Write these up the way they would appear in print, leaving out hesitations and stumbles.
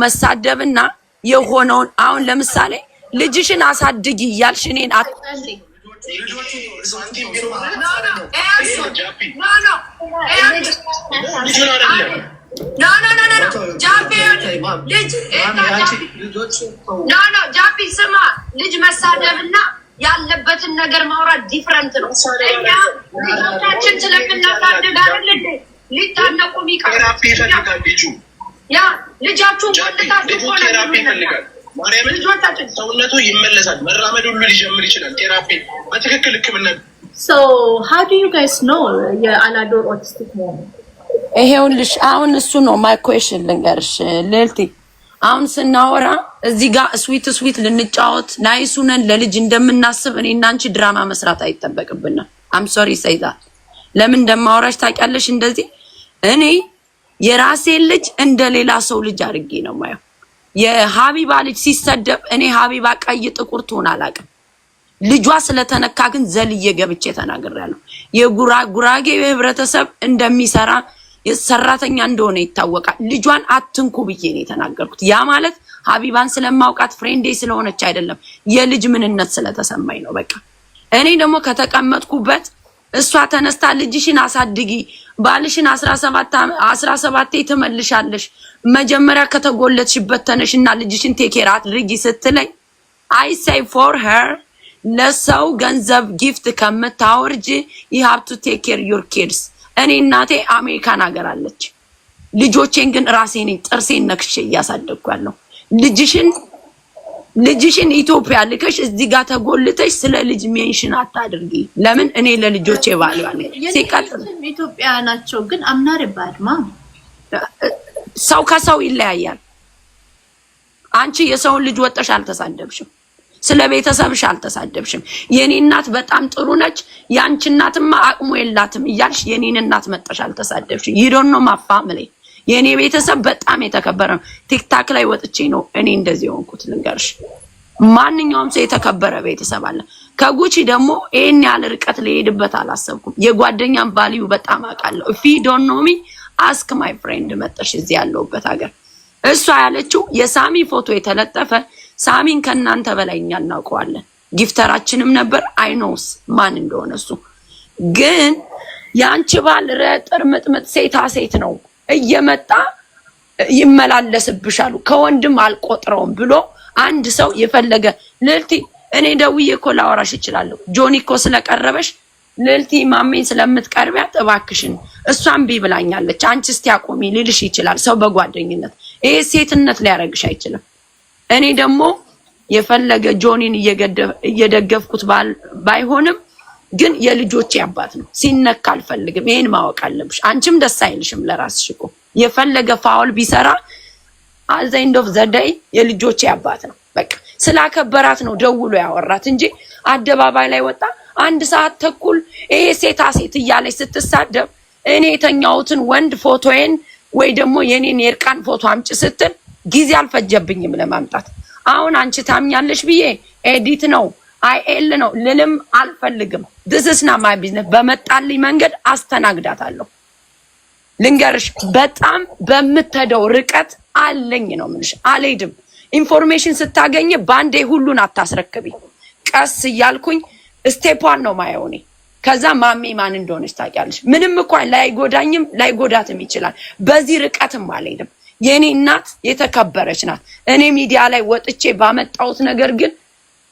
መሳደብና የሆነውን አሁን ለምሳሌ ልጅሽን አሳድጊ እያልሽ እኔን No, ጃፒ ስማ፣ ልጅ መሳደብና ያለበትን ነገር ማውራት different ነው። እኛ ልጆቻችን ስለምናሳድግ አይደል እንዴ ሊታነቁ የሚቀሩ? Therapy ይፈልጋል ልጁ። ያ ልጃችሁን ጃፒ ቆልታችሁ ልጁ እኮ ነው therapy የሚሉን። ይፈልጋል። ማርያምን ልጆቻችን ሰውነቱ ይመለሳል። መራመድ ሁሉ ሊጀምር ይችላል። Therapy በትክክል ሕክምና So how do you guys know የአላዶር autistic መሆኑ? ይሄውልሽ አሁን እሱ ነው my question። ልንገርሽ ልዕልቲ፣ አሁን ስናወራ እዚህ ጋር sweet sweet ልንጫወት nice ሁነን ለልጅ እንደምናስብ እኔ እና አንቺ ድራማ መስራት አይጠበቅብንም። I'm sorry say that። ለምን እንደማወራሽ ታውቂያለሽ? እንደዚህ እኔ የራሴን ልጅ እንደ ሌላ ሰው ልጅ አድርጌ ነው ማየው። የሀቢባ ልጅ ሲሰደብ እኔ ሀቢባ ቀይ ጥቁር ትሆን አላውቅም። ልጇ ስለተነካ ግን ዘልዬ ገብቼ ተናግሬያለሁ። የጉራጌ ህብረተሰብ እንደሚሰራ፣ ሰራተኛ እንደሆነ ይታወቃል። ልጇን አትንኩ ብዬ ነው የተናገርኩት። ያ ማለት ሀቢባን ስለማውቃት friend ኤ ስለሆነች አይደለም፣ የልጅ ምንነት ስለተሰማኝ ነው። በቃ እኔ ደግሞ ከተቀመጥኩበት እሷ ተነስታ ልጅሽን አሳድጊ፣ ባልሽን 17 አስራ ሰባቴ ትመልሻለሽ፣ መጀመሪያ ከተጎለትሽበት ተነሽና ልጅሽን take care አድርጊ ስትለኝ I say for her ለሰው ገንዘብ gift ከምታወርጅ you have to take care your kids። እኔ እናቴ አሜሪካን ሀገር አለች። ልጆቼን ግን ራሴ ነኝ ጥርሴን ነክሼ እያሳደግኩ ያለው። ልጅሽን ኢትዮጵያ ልከሽ እዚህ ጋር ተጎልተሽ ስለ ልጅ mention አታድርጊ። ለምን? እኔ ለልጆቼ value አለኝ። ሲቀጥል ኢትዮጵያ ናቸው ግን I'm not a bad mom። ሰው ከሰው ይለያያል። አንቺ የሰውን ልጅ ወጠሽ አልተሳደብሽም። ስለ ቤተሰብሽ አልተሳደብሽም። የኔ እናት በጣም ጥሩ ነች፣ የአንቺ እናትማ አቅሙ የላትም እያልሽ የኔን እናት መጠሽ አልተሳደብሽም። You don't know my family። የኔ ቤተሰብ በጣም የተከበረ ነው። TikTok ላይ ወጥቼ ነው እኔ እንደዚህ የሆንኩት። ልንገርሽ፣ ማንኛውም ሰው የተከበረ ቤተሰብ አለ። ከጉቺ ደግሞ ይሄን ያህል ርቀት ልሄድበት አላሰብኩም። የጓደኛም value በጣም አውቃለሁ። If you don't know me, ask my friend መጠሽ እዚህ ያለሁበት ሀገር። እሷ ያለችው የሳሚ ፎቶ የተለጠፈ፣ ሳሚን ከእናንተ በላይ እኛ እናውቀዋለን። Gifter ኣችንም ነበር። I knows ማን እንደሆነ። እሱ ግን የአንቺ ባል ረጥር ምጥምጥ ሴታ ሴት ነው፣ እየመጣ ይመላለስብሻሉ፣ ከወንድም አልቆጥረውም ብሎ አንድ ሰው የፈለገ፣ ልዕልቲ፣ እኔ ደውዬ እኮ ላወራሽ እችላለሁ። ጆኒ እኮ ስለቀረበሽ፣ ልዕልቲ ማሜን ስለምትቀርቢያት እባክሽን እሷን ቢ ብላኛለች፣ አንቺ እስቲ አቁሚ ሊልሽ ይችላል ሰው በጓደኝነት። ይሄ ሴትነት ሊያደርግሽ አይችልም። እኔ ደግሞ የፈለገ ጆኒን እየደገፍኩት ባይሆንም ግን የልጆቼ አባት ነው። ሲነካ አልፈልግም። ይሄን ማወቅ አለብሽ። አንቺም ደስ አይልሽም ለራስሽ እኮ የፈለገ foul ቢሰራ at the end of the day የልጆቼ አባት ነው። በቃ ስላከበራት ነው ደውሎ ያወራት እንጂ አደባባይ ላይ ወጣ አንድ ሰዓት ተኩል ይሄ ሴታ ሴት እያለች ስትሳደብ እኔ የተኛሁትን ወንድ ፎቶዬን ወይ ደግሞ የኔን የእርቃን ፎቶ አምጪ ስትል ጊዜ አልፈጀብኝም ለማምጣት። አሁን አንቺ ታምኛለሽ ብዬ edit ነው AI ነው ልልም አልፈልግም። This is not my business። በመጣልኝ መንገድ አስተናግዳታለሁ። ልንገርሽ፣ በጣም በምትሄደው ርቀት አለኝ ነው የምልሽ። አልሄድም። Information ስታገኝ በአንዴ ሁሉን አታስረክቢ። ቀስ እያልኩኝ step ኧን ነው ማየው እኔ። ከዛ ማሜ ማን እንደሆነች ታውቂያለሽ። ምንም እንኳን ላይጎዳኝም ላይጎዳትም ይችላል። በዚህ ርቀትም አልሄድም። የእኔ እናት የተከበረች ናት። እኔ ሚዲያ ላይ ወጥቼ ባመጣሁት ነገር ግን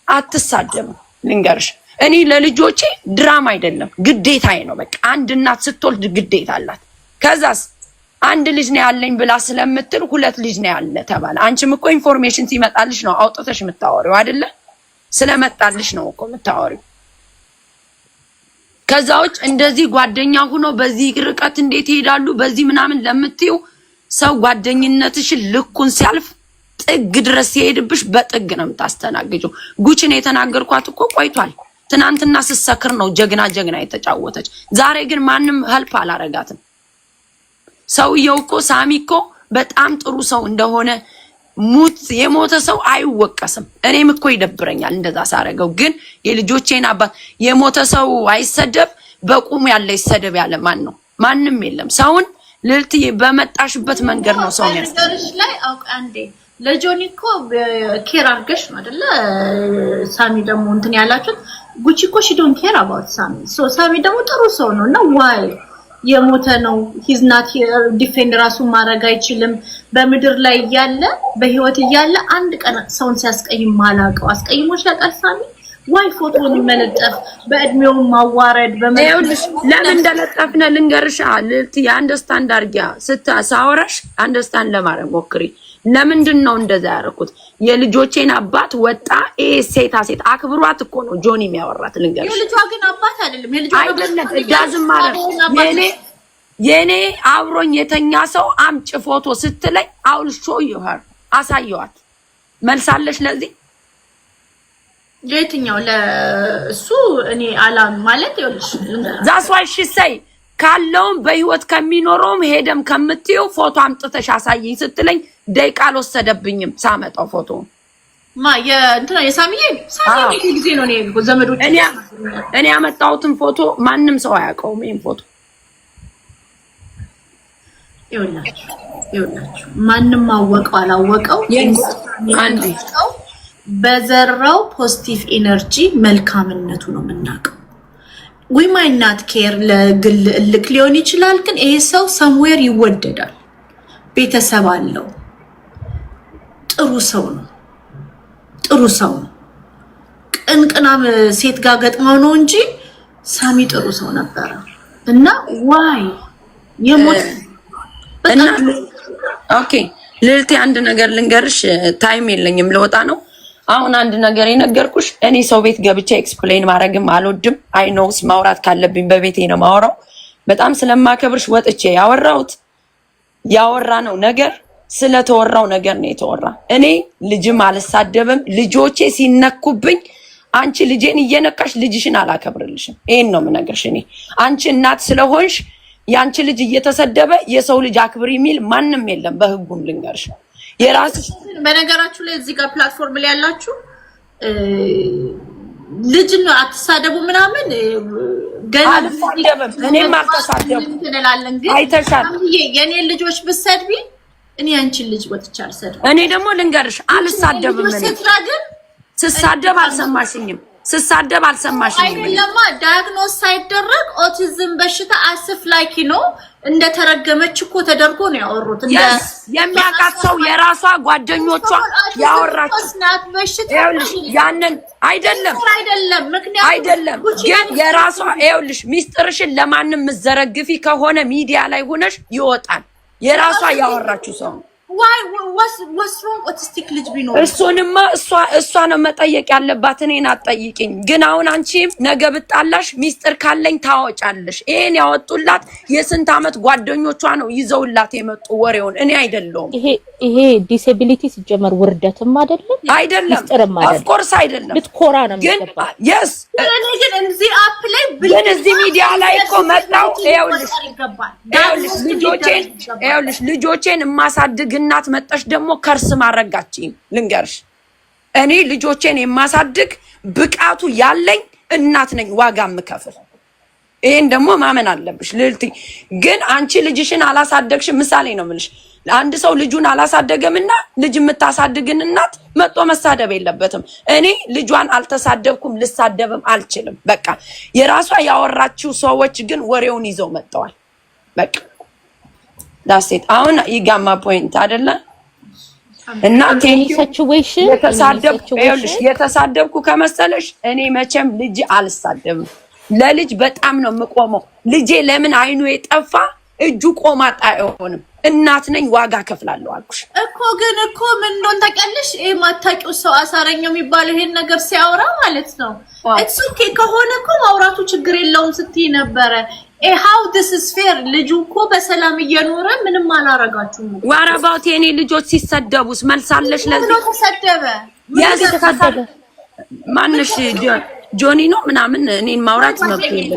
አትሳደብም። ልንገርሽ፣ እኔ ለልጆቼ ድራማ አይደለም ግዴታዬ ነው። በቃ አንድ እናት ስትወልድ ግዴታ አላት። ከዛስ አንድ ልጅ ነው ያለኝ ብላ ስለምትል ሁለት ልጅ ነው ያለ ተባለ። አንቺም እኮ information ሲመጣልሽ ነው አውጥተሽ የምታወሪው አይደለ? ስለመጣልሽ ነው እኮ የምታወሪው። ከዛ ውጭ እንደዚህ ጓደኛ ሁኖ በዚህ ርቀት እንዴት ይሄዳሉ በዚህ ምናምን ለምትይው ሰው ጓደኝነትሽን ልኩን ሲያልፍ ጥግ ድረስ ሲሄድብሽ በጥግ ነው የምታስተናግጂው። ጉችን የተናገርኳት እኮ ቆይቷል። ትናንትና ስትሰክር ነው ጀግና ጀግና የተጫወተች። ዛሬ ግን ማንም help አላረጋትም። ሰውየው እኮ ሳሚ እኮ በጣም ጥሩ ሰው እንደሆነ ሙት የሞተ ሰው አይወቀስም። እኔም እኮ ይደብረኛል እንደዛ ሳረገው። ግን የልጆቼን አባት የሞተ ሰው አይሰደብ፣ በቁሙ ያለ ይሰደብ ያለ ማን ነው? ማንም የለም። ሰውን ልልትዬ፣ በመጣሽበት መንገድ ነው ሰው የሚያስ ነገርሽ ላይ አውቅ አንዴ ለጆኒ እኮ care አድርገሽ ነው አይደለ? ሳሚ ደግሞ እንትን ያላችሁት ጉቺ እኮ she don't care about ሳሚ። So ሳሚ ደግሞ ጥሩ ሰው ነው እና why የሞተ ነው፣ he's not defend ራሱን ማድረግ አይችልም። በምድር ላይ እያለ፣ በህይወት እያለ አንድ ቀን ሰውን ሲያስቀይም ማላውቀው፣ አስቀይሞሽ ያውቃል ሳሚ? Why ፎቶውን መለጠፍ፣ በእድሜው ማዋረድ? ይኸውልሽ፣ ለምን እንደለጠፍነ ልንገርሽ። ልልት understand አድርጊያ፣ ሳወራሽ understand ለማድረግ ሞክሪ። ለምንድን ነው እንደዛ ያደረኩት? የልጆቼን አባት ወጣ። ይሄ ሴታ ሴት አክብሯት እኮ ነው ጆኒ የሚያወራት። ልንገርሽ፣ የልጇ ግን አባት አይደለም። የልጇ አይደለም፣ doesn't matter። የኔ አብሮኝ የተኛ ሰው አምጭ ፎቶ ስትለኝ I'll show you her፣ አሳየዋት። መልሳለሽ ለዚህ? ለየትኛው? ለእሱ እኔ አላም ማለት ይኸውልሽ That's why she say ካለውም በህይወት ከሚኖረውም ሄደም ከምትየው ፎቶ አምጥተሽ አሳይኝ ስትለኝ ደቂቃ አልወሰደብኝም ሳመጣው ፎቶ። ማ የእንትና የሳሚዬ? ሳሚዬ ጊዜ ነው እኔ ዘመዶች እኔ ያመጣሁትን ፎቶ ማንም ሰው አያውቀውም። ይሄን ፎቶ ይኸውላችሁ፣ ማንም አወቀው አላወቀው አንዴ በዘራው positive energy መልካምነቱ ነው የምናውቀው። We might not care፣ ለግል እልክ ሊሆን ይችላል፣ ግን ይሄ ሰው somewhere ይወደዳል፣ ቤተሰብ አለው፣ ጥሩ ሰው ነው። ጥሩ ሰው ነው። ቅንቅናም ሴት ጋር ገጥመው ነው እንጂ ሳሚ ጥሩ ሰው ነበረ። እና why የሞት እና okay ልልቴ፣ አንድ ነገር ልንገርሽ፣ time የለኝም፣ ልወጣ ነው። አሁን አንድ ነገር የነገርኩሽ፣ እኔ ሰው ቤት ገብቼ explain ማድረግም አልወድም። I know ማውራት ካለብኝ በቤቴ ነው ማወራው። በጣም ስለማከብርሽ ወጥቼ ያወራሁት ያወራ ነው ነገር ስለተወራው ነገር ነው የተወራ። እኔ ልጅም አልሳደብም። ልጆቼ ሲነኩብኝ አንቺ ልጄን እየነካሽ ልጅሽን አላከብርልሽም። ይሄን ነው የምነግርሽ። እኔ አንቺ እናት ስለሆንሽ የአንቺ ልጅ እየተሰደበ የሰው ልጅ አክብር የሚል ማንም የለም። በህጉም ልንገርሽ የራስሽ በነገራችሁ ላይ እዚህ ጋር platform ላይ ያላችሁ ልጅን አትሳደቡ ምናምን ገና አልሳደብም። እኔም አልተሳደብኩም። እንላለን፣ ግን አይተሻል። የኔን ልጆች ብትሰድቢ እኔ ያንቺን ልጅ ወጥቼ አልሰድብም። እኔ ደግሞ ልንገርሽ አልሳደብም። እኔ ስትራግም ስሳደብ አልሰማሽኝም። ስሳደብ አልሰማሽኝም። አይደለማ፣ diagnose ሳይደረግ ኦቲዝም በሽታ as if like ነው እንደተረገመች እኮ ተደርጎ ነው ያወሩት። የሚያውቃት ሰው የራሷ ጓደኞቿ ያወራችው ናት በሽታ። ይኸውልሽ፣ ያንን አይደለም። አይደለም፣ ምክንያቱም አይደለም፣ ግን የራሷ፣ ይኸውልሽ፣ ሚስጥርሽን ለማንም ምዘረግፊ ከሆነ ሚዲያ ላይ ሆነሽ ይወጣል። የራሷ ያወራችው ሰው ነው። Why, what's wrong autistic ልጅ ቢኖር? እሱንማ እሷ ነው መጠየቅ ያለባት፣ እኔን አትጠይቂኝ። ግን አሁን አንቺም ነገ ብጣላሽ ሚስጥር ካለኝ ታወጫለሽ። ይሄን ያወጡላት የስንት ዓመት ጓደኞቿ ነው ይዘውላት የመጡ ወሬውን፣ እኔ አይደለሁም። ይሄ disability ሲጀመር ውርደትም አይደለም፣ አይደለም፣ ሚስጥርም አይደለም። Of course አይደለም። ልትኮራ ነው ግን የሚገባው። Yes እኔ ግን እዚህ app ላይ ግን እዚህ ሚዲያ ላይ እኮ መጣው፣ ይኸውልሽ ይኸውልሽ ልጆቼን፣ ይኸውልሽ፣ ልጆቼን የማሳድግ እናት መጠሽ ደግሞ curse ማድረጋችኝ፣ ልንገርሽ፣ እኔ ልጆቼን የማሳድግ ብቃቱ ያለኝ እናት ነኝ፣ ዋጋ የምከፍል። ይሄን ደግሞ ማመን አለብሽ ልልቲ። ግን አንቺ ልጅሽን አላሳደግሽም። ምሳሌ ነው የምልሽ። አንድ ሰው ልጁን አላሳደገምና ልጅ የምታሳድግን እናት መጦ መሳደብ የለበትም። እኔ ልጇን አልተሳደብኩም፣ ልሳደብም አልችልም። በቃ የራሷ ያወራችው ሰዎች ግን ወሬውን ይዘው መጥተዋል። በቃ that's it። አሁን you got my point አይደለ? እና situation የተሳደብኩ፣ ይኸውልሽ፣ የተሳደብኩ ከመሰለሽ እኔ መቼም ልጅ አልሳደብም። ለልጅ በጣም ነው የምቆመው። ልጄ ለምን አይኑ የጠፋ እጁ ቆማጣ አይሆንም። እናት ነኝ፣ ዋጋ ከፍላለሁ አልኩሽ። እኮ ግን እኮ ምን እንደሆነ ታውቂያለሽ? ይሄ የማታውቂው ሰው አሳረኛው የሚባለው ይሄን ነገር ሲያወራ ማለት ነው። It's okay ከሆነ እኮ ማውራቱ ችግር የለውም ስትይ ነበረ። How this is fair? ልጁ እኮ በሰላም እየኖረ ምንም አላረጋችሁም። What about የኔ ልጆች ሲሰደቡስ መልሳለሽ? ለዚህ ምን ተሰደበ? ማንሽ ጆኒ ነው ምናምን እኔን ማውራት መብት የለሽም።